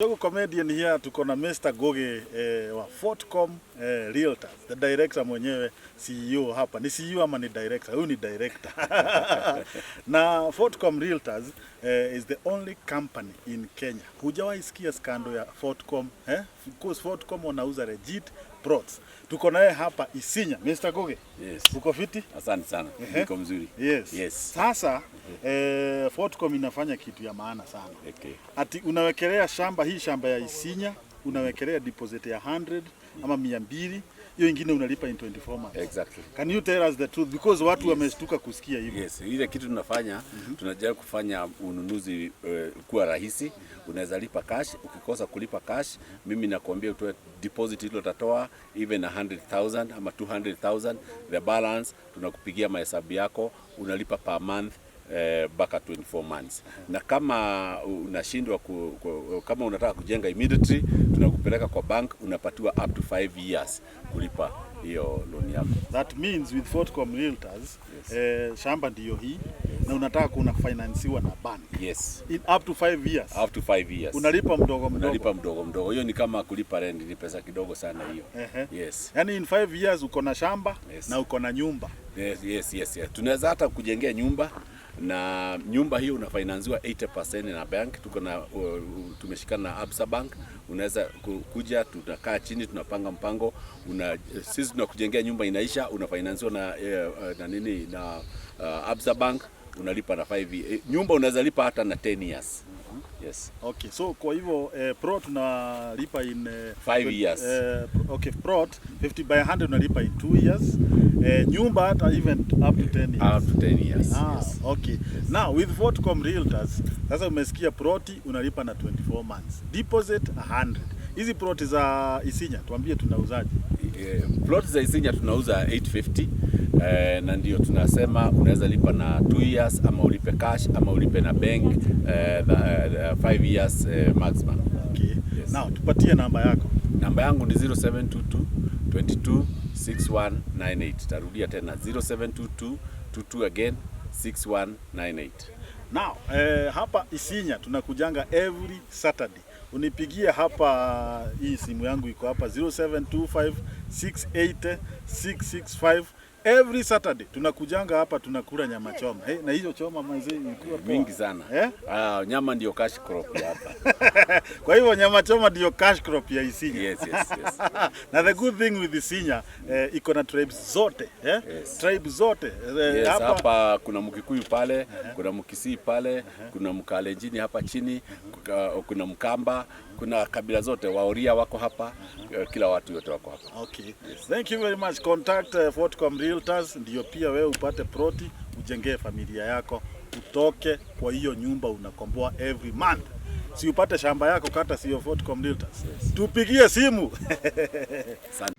Jogo Comedian here, tuko na Mr. Goge wa Fortcom Realtors, the director mwenyewe, CEO hapa. Ni CEO ama ni director? Huyu ni director. Na Fortcom Realtors is the only company in Kenya. Hujawahi sikia scandal ya Fortcom, eh? Because Fortcom wanauza legit plots. Tuko naye hapa Isinya. Mr. Goge. Yes. Uko fiti? Asante sana. Niko mzuri. Yes. Yes. Sasa Fortcom inafanya kitu ya maana sana. Ati unawekelea shamba, hii shamba ya Isinya, unawekelea deposit ya 100 ama 200, hiyo ingine unalipa in 24 months. Exactly. Can you tell us the truth, because watu wameshtuka kusikia hivyo? Yes, ile kitu tunafanya, tunajaribu kufanya ununuzi kuwa rahisi. Unaweza lipa cash, ukikosa kulipa cash, mimi nakuambia utoe deposit ile utatoa, even 100,000 ama 200,000, the balance tunakupigia mahesabu yako, unalipa per month mpaka 24 months. Na kama unashindwa kama unataka kujenga immediately, tunakupeleka kwa bank, unapatiwa up to 5 years kulipa hiyo loan yako. That means with Fortcom Realtors, shamba ndiyo hii na unataka kuna finansiwa na bank. Yes. In up to 5 years. Up to 5 years. Unalipa mdogo mdogo. Unalipa mdogo mdogo. Hiyo ni kama kulipa rent, ni pesa kidogo sana hiyo. Yes. Yaani in 5 years uko na shamba na uko na nyumba. Yes. Tunaweza hata kujengea nyumba, na nyumba hiyo unafinanziwa 80% na bank. Tuko na tumeshikana na Absa Bank. Unaweza kuja, tunakaa chini, tunapanga mpango. Sisi tunakujengea nyumba inaisha, unafinanziwa na nini, na Absa Bank, unalipa na 5. Nyumba unaweza lipa hata na 10 years. Yes. Okay, so kwa hivyo plot tunalipa in 5 years. Okay, plot 50 by 100 unalipa in 2 years. Nyumba hata even up to 10 years. Up to 10 years. Ah, Yes. okay. Now with Fortcom Realtors, sasa umesikia ploti unalipa na 24 months. Deposit 100. Hizi ploti za Isinya tuambie tunauzaje? Plot za Isinya tunauza 850, na ndio tunasema unaweza lipa na 2 years ama ulipe cash ama ulipe na bank 5 years maximum. Okay. Yes. Now tupatie namba yako. Namba yangu ni 0722 22 6198. Tarudia tena, 0722 22 again 6198. Now, hapa Isinya tunakujanga every Saturday. Unipigie hapa, hii simu yangu iko hapa, 0725 680 665. Every Saturday tunakujanga hapa, tunakula nyama choma. Hey, na hizo choma manzi ilikuwa poa. Mingi sana. Eh? Ah, nyama ndio cash crop ya hapa. Kwa hivyo nyama choma ndio cash crop ya Isinya. Yes. Na the good thing with Isinya, iko na tribes zote, eh? Yes. Tribe zote. Yes, hapa kuna Mkikuyu pale, kuna Mkisii pale, kuna Mkalenjini hapa chini, kuna Mkamba, kuna kabila zote, Waoria wako hapa, kila watu yote wako hapa. Okay. Thank you very much. Contact Fortcom Realtors ndio pia wewe upate ploti, ujengee familia yako, utoke kwa hiyo nyumba unakomboa every month. Si upate shamba yako kata sio Fortcom Realtors. Tupigie simu. Asante.